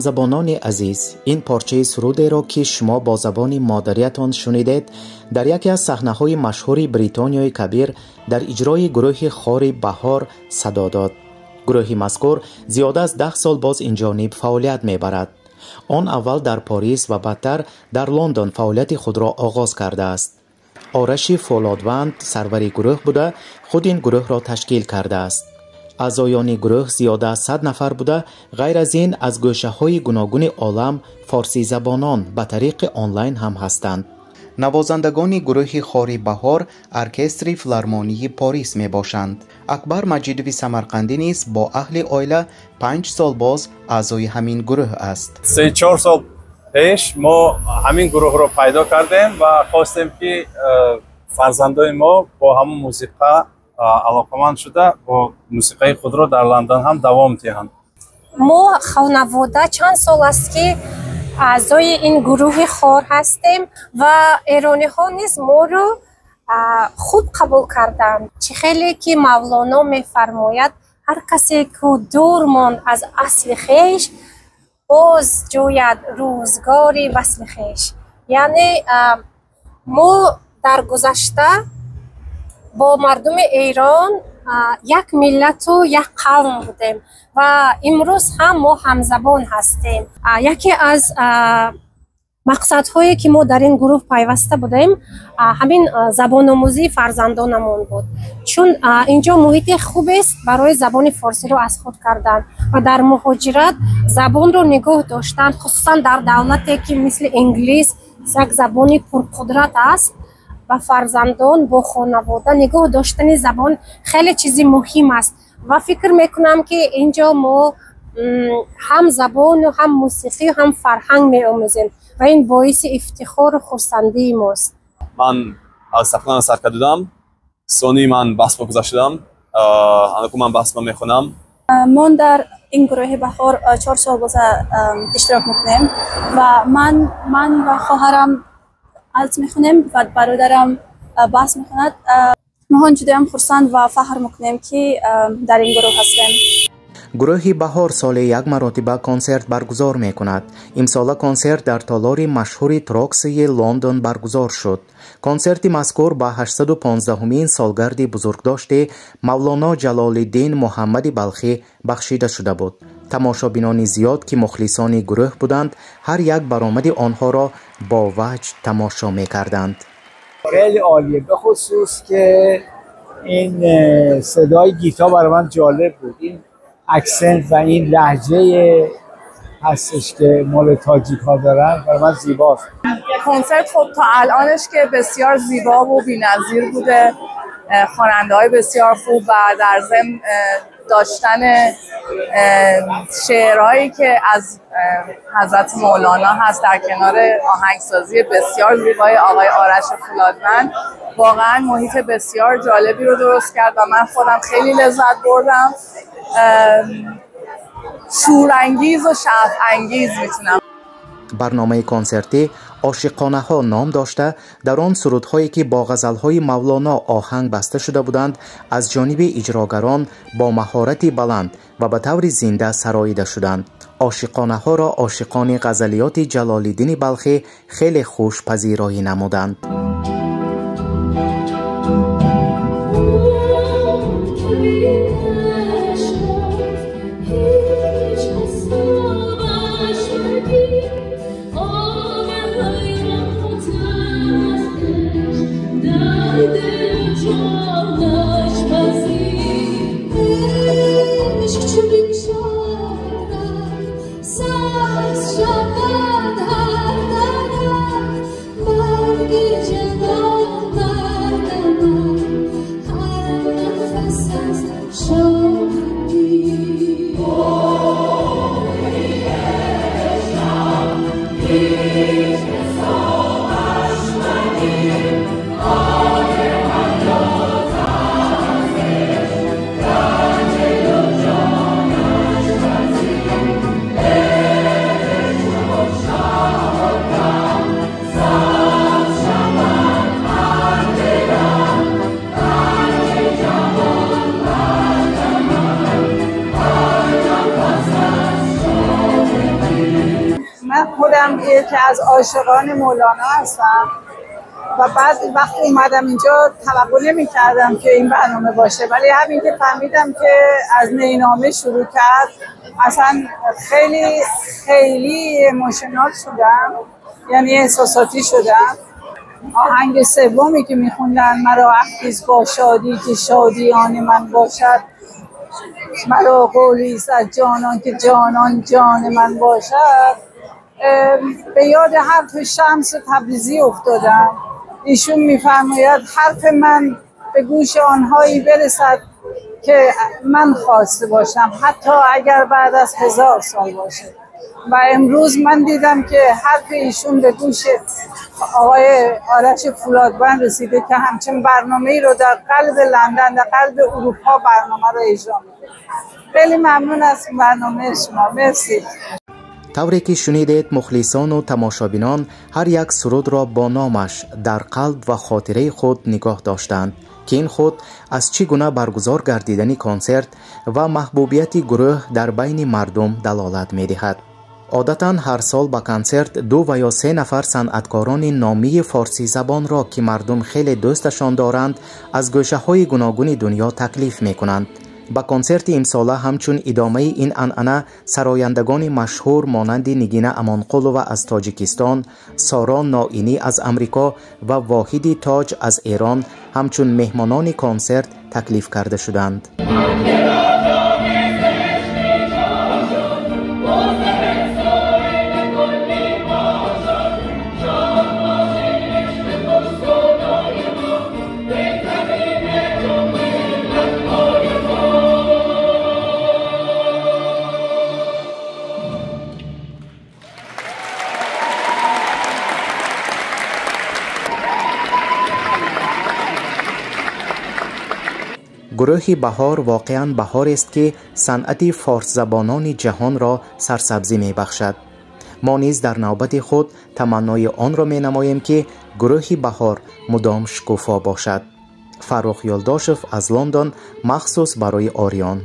Ҳамзабонони азиз, ин порчаи сурудеро, ки шумо бо забони модариятон шунидед, дар яке аз саҳнаҳои машҳури Бритониёи Кабир дар иҷрои гурӯҳи хори Баҳор садо дод. Гурӯҳи мазкур зиёда аз 10 сол боз инҷониб фаъолият мебарад. Он аввал дар Порис ва баъдтар дар Лондон фаъолияти худро оғоз кардааст. Ораши Фолодванд сарвари гурӯҳ буда, худ ин гурӯҳро ташкил кардааст. Аъзоёни гурӯҳ зиёда аз 100 нафар буда, ғайр аз ин аз гӯшаҳои гуногуни олам форсизабонон ба тариқи онлайн ҳам ҳастанд. Навозандагони гурӯҳи хори Баҳор оркестри филармонии Порис мебошанд. Акбар Маҷидови Самарқандӣ низ бо аҳли оила 5 сол боз аъзои ҳамин гурӯҳ аст. 3-4 сол пеш мо ҳамин гурӯҳро пайдо кардем ва хостем, ки фарзандои мо бо ҳамон мусиқа алоқаманд шуда, бо мусиқаи худро дар Лондон ҳам давом диҳанд. Мо хонавода чанд сол аст, ки аъзои ин гурӯҳи хор ҳастем ва эрониҳо низ моро хуб қабул карданд. Чӣ хеле ки Мавлоно мефармояд, ҳар касе ку дур монд аз асли хеш, боз ҷӯяд рӯзгори васли хеш. Яъне мо дар гузашта бо мардуми Эрон як миллату як қавм будем ва имрӯз ҳам мо ҳамзабон ҳастем. Яке аз мақсадҳое, ки мо дар ин гурӯҳ пайваста будем, ҳамин забономӯзии фарзандонамон буд, чун инҷо муҳити хубест барои забони форсиро аз худ кардан ва дар муҳоҷират забонро нигоҳ доштан, хусусан дар давлате, ки мисли Инглис як забони пурқудрат аст, ба фарзандон бо хонавода нигоҳ доштани забон хеле чизи муҳим аст. Ва фикр мекунам, ки инҷо мо ҳам забону ҳам мусиқию ҳам фарҳанг меомӯзем ва ин боиси ифтихору хурсандии мост. Ман аз сафрана сар кардудам, сони ман басма гузаштудам, анаку ман басма мехонам. Мон дар ин гурӯҳи Баҳор 4 сол боза иштирок мекунем ва ман ва хоҳарам алт мехонем ва бародарам бас мехонад. Моҳон ҷудоям хурсанд ва фахр мекунем, ки дар ин гурӯҳ ҳастем. Гурӯҳи Баҳор соли як маротиба консерт баргузор мекунад. Имсола консерт дар толори машҳури Троксии Лондон баргузор шуд. Консерти мазкур ба 815-умин солгарди бузургдошти Мавлоно Ҷалолиддин Муҳаммади Балхӣ бахшида шуда буд. Тамошобинони зиёд, ки мухлисони гурӯҳ буданд, ҳар як баромади онҳоро бо ваҷд тамошо мекарданд. خیلی عالیه، به خصوص که این صدای گیتار برای من جالب بود. این accent و این لهجه هستش که مال تاجیک ها دارن برای من زیباست. کنسرت خب تا الانش که بسیار زیبا و بی‌نظیر بوده، خواننده‌های بسیار خوب و در ضمن داشتن شعرهایی که از حضرت مولانا هست در کنار آهنگسازی بسیار زیبای آقای آرش فولادوند، واقعا محیط بسیار جالبی رو درست کرد و من خودم خیلی لذت بردم. شورانگیز و شعف انگیز میتونم. Барномаи консертӣ «Ошиқонаҳо» ном дошта, дар он сурудҳое, ки бо ғазалҳои Мавлоно оҳанг баста шуда буданд, аз ҷониби иҷрогарон бо маҳорати баланд ва ба таври зинда сароида шуданд. Ошиқонаҳоро ошиқони ғазалиёти Ҷалолиддини Балхӣ хеле хуш пазироӣ намуданд. خودم یکی از عاشقان مولانا هستم و بعد وقتی اومدم اینجا توقع نمی کردم که این برنامه باشه، ولی همین که فهمیدم که از نینامه شروع کرد اصلا خیلی خیلی emotional شدم، یعنی احساساتی شدم. آهنگ سومی که میخوندن، مرا عهدیست با شادی که شادی آن من باشد، مرا قولیست از جانان که جانان جان من باشد، به یاد حرف شمس تبریزی افتادم. ایشون میفرماید حرف من به گوش آنهایی برسد که من خواسته باشم، حتی اگر بعد از 1000 سال باشه. و امروز من دیدم که حرف ایشون به گوش آقای آرش فولادوند رسیده که همچین برنامه‌ای رو در قلب لندن، در قلب اروپا برنامه رو اجرا می‌کنه. خیلی ممنون از برنامه شما، مرسی. тавре ки шунидед, мухлисону тамошобинон ҳар як сурудро бо номаш дар қалб ва хотираи худ нигоҳ доштанд, ки ин худ аз чӣ гуна баргузор гардидани консерт ва маҳбубияти гурӯҳ дар байни мардум далолат медиҳад. Одатан ҳар сол ба консерт 2 ва ё 3 нафар санъаткорони номии форсизабонро, ки мардум хеле дӯсташон доранд, аз гӯшаҳои гуногуни дунё таклиф мекунанд. Ба консерти имсола ҳамчун идомаи ин анъана сарояндагони машҳур монанди Нигина Амонқулова аз Тоҷикистон, Соро Ноинӣ аз Амрико ва Воҳиди Тоҷ аз Эрон ҳамчун меҳмонони консерт таклиф карда шуданд. Гурӯҳи Баҳор воқеан баҳорест, ки санъати форсзабонони ҷаҳонро сарсабзӣ мебахшад. Мо низ дар навбати худ таманнои онро менамоем, ки гурӯҳи Баҳор мудом шукуфо бошад. Фаррух Ёлдошев аз Лондон махсус барои Орион.